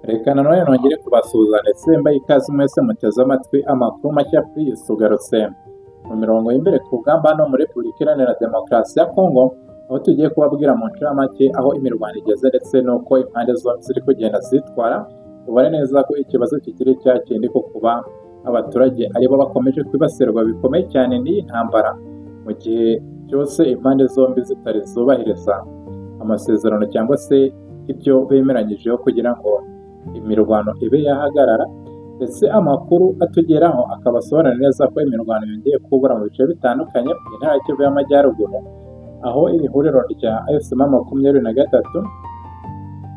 Reka nanone nongere kubasuhuza ndetse mbahe ikaze mwese muteze amatwi amakuru mashya. Please, ugarutse mu mirongo y'imbere ku rugamba hano muri Repubulika Iharanira Demokarasi ya Kongo, aho tugiye kubabwira mu ncamake aho imirwano igeze ndetse n'uko impande zombi ziri kugenda zitwara. Ubare neza ko ikibazo kikiri cya kindi, ko kuba abaturage aribo bakomeje kwibasirwa bikomeye cyane n'iyi ntambara, mu gihe cyose impande zombi zitari zubahiriza amasezerano cyangwa se ibyo bemeranyijeho kugira ngo imirwano ibe yahagarara. Ndetse amakuru atugeraho akaba asobanura neza ko imirwano yongeye kubura mu bice bitandukanye intara ya Kivu y'Amajyaruguru, aho iri huriro rya AFC M 23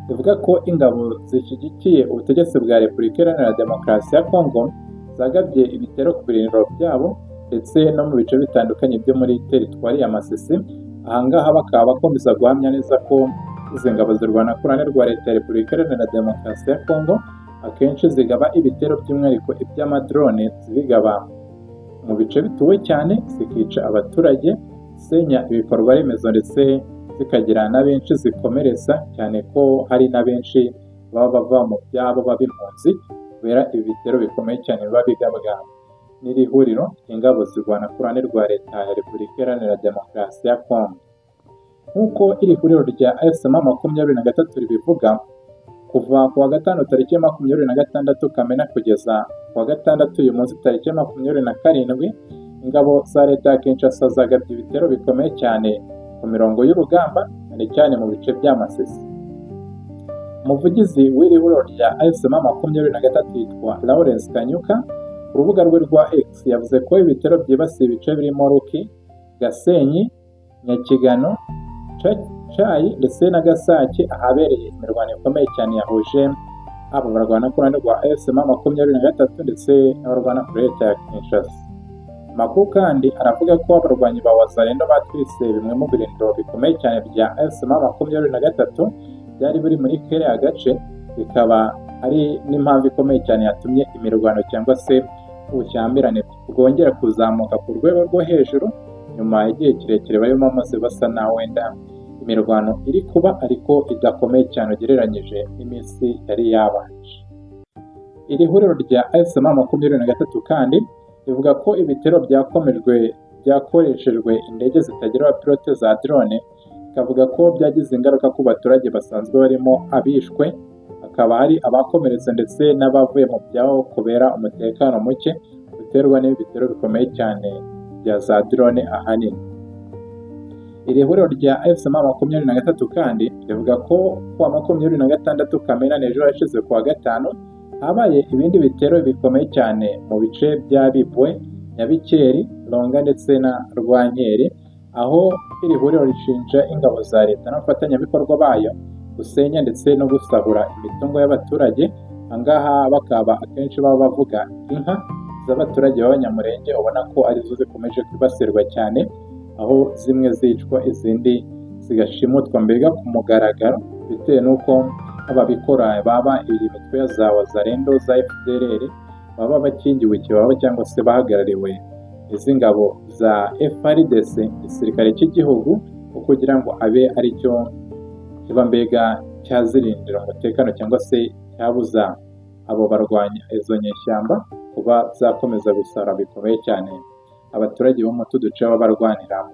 rivuga ko ingabo zishyigikiye ubutegetsi bwa Repubulika Iharanira Demokarasi ya Kongo zagabye ibitero ku birindiro byabo ndetse no mu bice bitandukanye byo muri teritwari ya Masisi. Ahangaha bakaba bakomeza guhamya neza ko izi ngabo zirwana ku ruhande rwa leta ya Repubulika Iharanira Demokarasi ya Kongo akenshi zigaba ibitero, by'umwihariko iby'amadrone, zibigaba mu bice bituwe cyane, zikica abaturage, zisenya ibikorwa remezo, ndetse zikagira na benshi zikomeretsa, cyane ko hari na benshi baba bava mu byabo baba impunzi kubera ibi bitero bikomeye cyane biba bigabwa n'iri huriro ingabo zirwana ku ruhande rwa leta ya Repubulika Iharanira Demokarasi ya Kongo. Nk'uko iri huriro rya AFC M 23 ribivuga, kuva ku wa gatanu tariki ya 26 Kamena kugeza ku wa gatandatu uyu munsi tariki ya 27, ingabo za leta ya Kinshasa zagabye ibitero bikomeye cyane ku mirongo y'urugamba, cyane cyane mu bice bya Masisi. Umuvugizi w'iri huriro rya AFC M 23 yitwa Lawrence Kanyuka, ku rubuga rwe rwa X yavuze ko ibitero byibasiye ibice birimo Ruki, Gasenyi, Nyakigano, Cayi ndetse na Gasake, ahabereye imirwano ikomeye cyane yahuje abo barwana ku ruhande rwa AFC M 23 ndetse n'abarwana kuri leta ya Kinshasa. Amakuru kandi aravuga ko abarwanyi ba Wazalendo batwitse bimwe mu birindiro bikomeye cyane bya AFC M 23 byari biri muri kariya gace, bikaba ari n'impamvu ikomeye cyane yatumye imirwano cyangwa se ubushyamirane bwongera kuzamuka ku rwego rwo hejuru, nyuma y'igihe kirekire barimo bamaze basa naho wenda imirwano iri kuba ariko idakomeye cyane ugereranyije n'iminsi yari yabanje. Iri huriro rya AFC M 23 kandi rivuga ko ibitero byakomejwe byakoreshejwe indege zitagira abapilote za drone, ikavuga ko byagize ingaruka ku baturage basanzwe barimo abishwe, hakaba hari abakomeretse ndetse n'abavuye mu byabo kubera umutekano muke uterwa n'ibi bitero bikomeye cyane bya za drone ahanini. Iri huriro rya AFC M 23 kandi rivuga ko kuwa 26 Kamena, n'ejo hashize kuwa gatanu, habaye ibindi bitero bikomeye cyane mu bice bya Bibwe, Nyabikeri, Ronga ndetse na Rwankeri, aho iri huriro rishinja ingabo za leta n'abafatanyabikorwa bayo gusenya ndetse no gusahura imitungo y'abaturage. Ahangaha bakaba akenshi baba bavuga inka z'abaturage b'Abanyamurenge, ubona ko arizo zikomeje kwibasirwa cyane, aho zimwe zicwa izindi zigashimutwa mbega ku mugaragaro, bitewe n'uko ababikora baba iyi mitwe ya za Wazalendo, za FDLR, baba bakingiwe ikibaba cyangwa se bahagarariwe izi ngabo za FARDC, igisirikare cy'igihugu, kugira ngo abe aricyo kiba mbega cyazirindira umutekano cyangwa se cyabuza abo barwanya izo nyeshyamba kuba zakomeza gusara bikomeye cyane abaturage bo mu duce baba barwaniramo.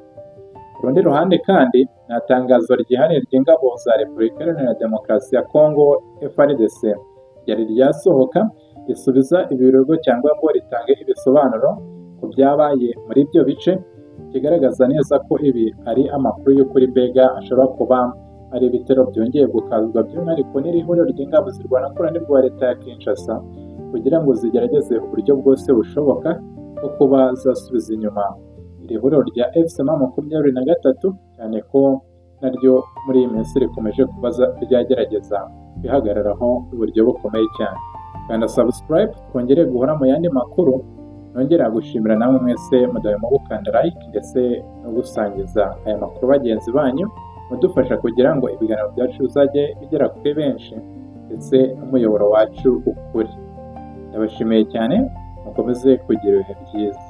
Ku rundi ruhande kandi, nta tangazo ryihariye ry'ingabo za Repubulika Iharanira Demokarasi ya Kongo FARDC ryari ryasohoka risubiza ibirego cyangwa ngo ritange ibisobanuro ku byabaye muri ibyo bice, kigaragaza neza ko ibi ari amakuru y'ukuri, mbega ashobora kuba ari ibitero byongeye gukazwa, by'umwihariko n'iri huriro ry'ingabo zirwana ku ruhande rwa leta ya Kinshasa, kugira ngo zigerageze uburyo bwose bushoboka bwo kuba zasubiza inyuma iri huriro rya AFC M 23, cyane ko naryo muri iyi minsi rikomeje kuba ryagerageza kwihagararaho uburyo bukomeye cyane. Kanda subscribe twongere guhora mu yandi makuru. Nongera gushimira namwe mwese mudahwema gukanda like ndetse no gusangiza aya makuru bagenzi banyu, mudufasha kugira ngo ibiganiro byacu bizajye bigera kuri benshi ndetse n'umuyoboro wacu ukuri. Ndabashimiye cyane, mukomeze kugira ibihe byiza.